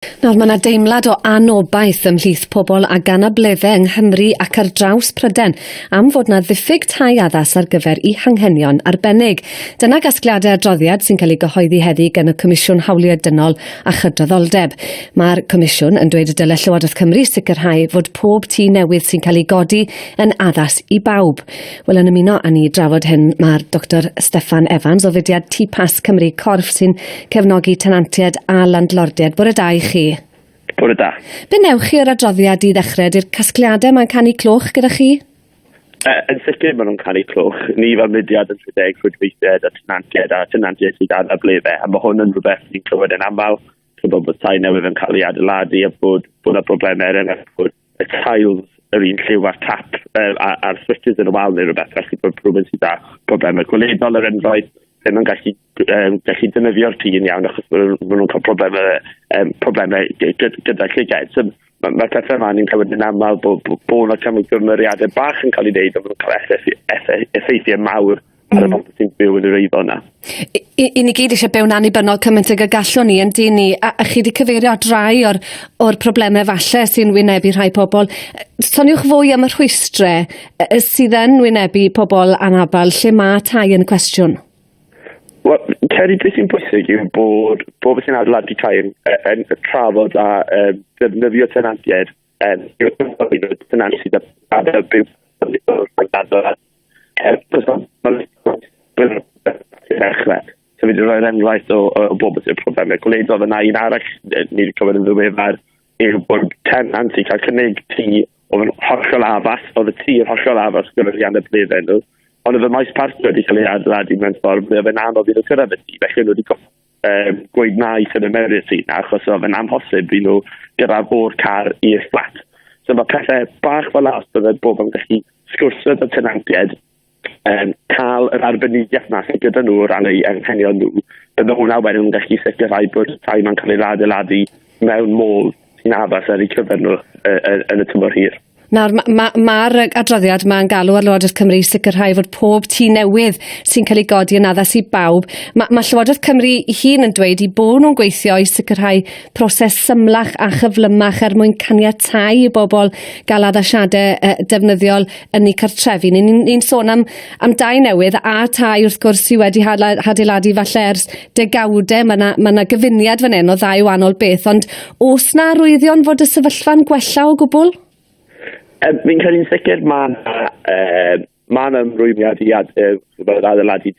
Nawr, mae yna deimlad o anobaith ymhlith pobl ag anableddau yng Nghymru ac ar draws Prydain am fod yna ddiffyg tai addas ar gyfer eu hanghenion arbennig. Dyna gasgliadau adroddiad sy'n cael ei gyhoeddi heddi gan y Comisiwn Hawliau Dynol a Chydraddoldeb. Mae'r Comisiwn yn dweud y dylai Llywodraeth Cymru sicrhau fod pob tŷ newydd sy'n cael ei godi yn addas i bawb. Wel, yn ymuno â ni i drafod hyn mae'r Doctor Steffan Evans o fudiad TPAS Cymru, corff sy'n cefnogi tenantiaid a landlordiaid. Bore da i chi. Bore da. Be newch chi o'r adroddiad i ddechrau? Ydy'r casgliadau mae'n canu cloch gyda chi? Yn sicr maen nhw'n canu cloch. Ni fel mudiad yn rhedeg rhwydweithiau a tenantiaid a tenantiaid sydd ar ableddau, a mae hwn yn rhywbeth ni'n clywed yn aml, ch'bod bod tai newydd yn cael ei adeiladu a bod bod 'na problemau er enghraifft bod y tiles yr un lliw â'r tap yy a- a'r switches yn y wal neu rhywbeth felly bod rhywun sydd â problemau gweledol er enghraifft ddim yn gallu yym gallu defnyddio'r tŷ yn iawn achos ma' nhw ma' nhw'n cael problemau yym problemau gyda llygaid. So ma' ma'r pethe 'ma ni'n clywed yn aml bo' bo' bo' 'na camgymeriade bach yn cael eu wneud ond ma' nhw'n cael effeithiau mawr ar y bobl sy'n byw yn yr eiddo yna. I, i, i ni gyd eisiau byw'n annibynnol cymaint ag y gallwn ni, yn dyn ni, a, a chi wedi cyfeirio at rai o'r, or problemau falle sy'n wynebu rhai pobl. Soniwch fwy am y rhwystrau sydd yn wynebu pobl anabl lle mae tai yn y cwestiwn. Wel, credu beth sy'n bwysig yw bod bobl sy'n adeiladu tai yn, yn, yn trafod a um, defnyddio tenantiaid um, tenant sydd yn byw Dechrau. So fi wedi rhoi'r enghraifft o, o, o bobl sy'n problemau gwleidyddol. Yna un arall ni wedi clywed yn ddiweddar yw bod tenant sy'n cael cynnig tŷ oedd yn hollol addas, oedd y tŷ yn hollol addas gyfer rhiannau bleddau nhw, ond oedd y maes parcio wedi cael ei adeiladu mewn ffordd ble oedd e'n anodd i nhw cyrraedd y tŷ, felly nhw wedi um, gweud na i symud mewn i'r tŷ na, achos oedd yn amhosib i nhw gyrraedd o'r car i'r fflat. So mae pethau bach fel as bydde bobl yn gallu sgwrsio 'da tenantiaid, um, cael yr arbenigedd 'na sydd gyda nhw o ran eu anghenion nhw, bydde hwnna wedyn yn gallu sicrhau bod y tai 'ma'n cael ei adeiladu mewn modd sy'n addas ar eu cyfer nhw yn y tymor hir. Nawr, mae'r ma, ma, ma adroddiad ma'n galw ar Lywodraeth Cymru i sicrhau fod pob tŷ newydd sy'n cael ei godi yn addas i bawb. Mae, ma Llywodraeth Cymru ei hun yn dweud i bod nhw'n gweithio i sicrhau proses symlach a chyflymach er mwyn caniatáu i bobl gael addasiadau uh, defnyddiol yn eu cartrefi. Ni'n ni, ni sôn am, am dai newydd a tai wrth gwrs sydd wedi hadeiladu falle ers degawdau. Mae yna ma, na gyfuniad fan hyn o ddau wahanol beth, ond oes na arwyddion fod y sefyllfa'n gwella o gwbl? Um, fi'n credu'n sicr mae yna uh, ma ymrwymiad i ad, uh, adeiladu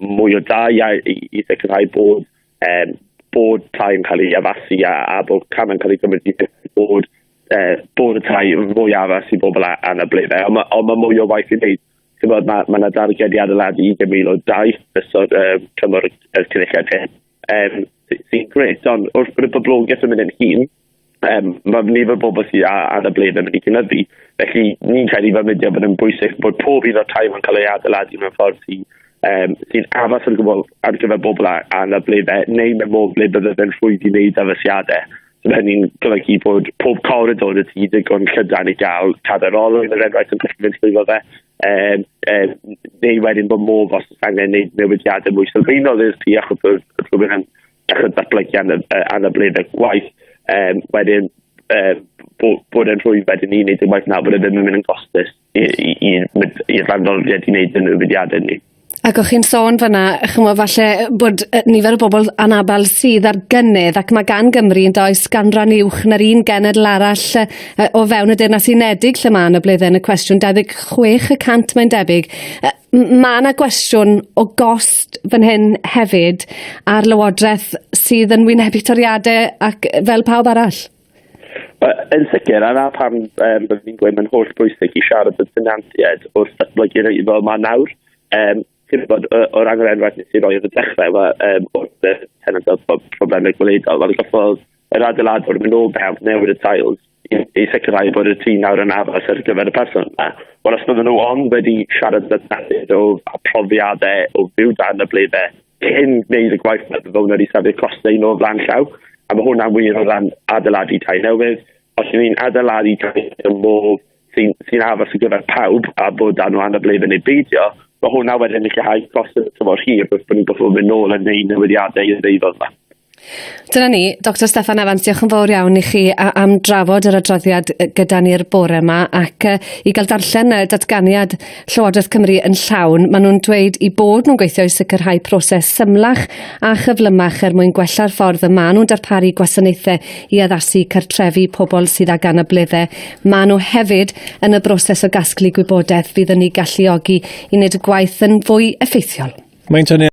mwy o dai a i, i sicrhau bod um, bod tai yn cael ei addasu a, a bod camau'n cael ei gymryd i bod, uh, bod y tai yn fwy addas i bobl anableddau. Ond mae, on mae mwy o waith i wneud. Ti'n mae, ma yna darged i adeiladu 20,000 o dai ystod um, tymor y cynulliad hyn. Um, sy'n gret, ond wrth bod y boblogaeth yn mynd yn hŷn, um, mae nifer o bobl sydd â anableddau yn mynd i gynyddu. Felly ni'n credu fel mudiad bod yn bwysig bod pob un o'r tai ma'n cael ei adeiladu mewn ffordd sy'n um, sy addas ar gyfer, ar gyfer bobl â anableddau neu mewn modd ble bydde fe'n rhwydd i wneud addasiadau. So mae hynny'n golygu bod pob coridor y tŷ digon llydan i gael cadair olwyn er enghraifft yn gallu fynd trwyddo fe. Um, um, neu wedyn bod modd os oes angen gwneud newidiadau mwy sylfaenol i'r tŷ achos bod rhywun yn dechrau datblygu anableddau gwaith, um, wedyn um, bod, bod e'n rhwydd wedyn i wneud y waith na, bod e ddim yn mynd yn gostus i'r landlordiaid i wneud y newidiadau ni. Ac o'ch chi'n sôn fyna, chymod, falle bod nifer o bobl anabl sydd ar gynnydd, ac mae gan Gymru yn does ganran uwch na'r un genedl arall o fewn y Deyrnas Unedig lle mae anableddau yn y cwestiwn, 26 y cant mae'n debyg. Mae yna gwestiwn o gost fan hyn hefyd ar Lywodraeth sydd yn wynebu toriadau ac fel pawb arall. Yn sicr, a na pam um, byddwn ni'n gweud mae'n holl bwysig i siarad yn tenantiaid wrth datblygu'r eiddo yma nawr. Um, ti'n gwybod, o ran yr enghraifft nes i roi ar y dechrau, um, wrth y tenant o problemau gwleidol, fel goffodd yr adeiladwr mynd nôl mewn, newid y tiles, i, i sicrhau bod y tŷ nawr yn addas ar gyfer y person yna. Wel, os bydden nhw ond wedi siarad gyda tenantiaid o a profiadau o fyw dan y bledau cyn gwneud y gwaith yna, bydden nhw wedi safio costau nhw o flaen llaw. A mae hwnna'n wir o ran adeiladu tai newydd. Os ydyn ni'n adeiladu tai yn modd sy'n sy addas ar gyfer pawb a bod dan nhw anableddau neu beidio, mae hwnna wedyn yn lleihau cost y tymor hir wrth bod ni'n gorfod mynd nôl a neud newidiadau i'r eiddo yma. Dyna ni, Dr Steffan Evans, diolch yn fawr iawn i chi am drafod yr adroddiad gyda ni'r bore yma ac i gael darllen datganiad Llywodraeth Cymru yn llawn, maen nhw'n dweud i bod nhw'n gweithio i sicrhau proses symlach a chyflymach er mwyn gwella'r ffordd y maen nhw'n darparu gwasanaethau i addasu cartrefi pobl sydd ag anableddau. Maen nhw hefyd yn y broses o gasglu gwybodaeth fydd yn eu galluogi i wneud y gwaith yn fwy effeithiol. Mae'n tynnu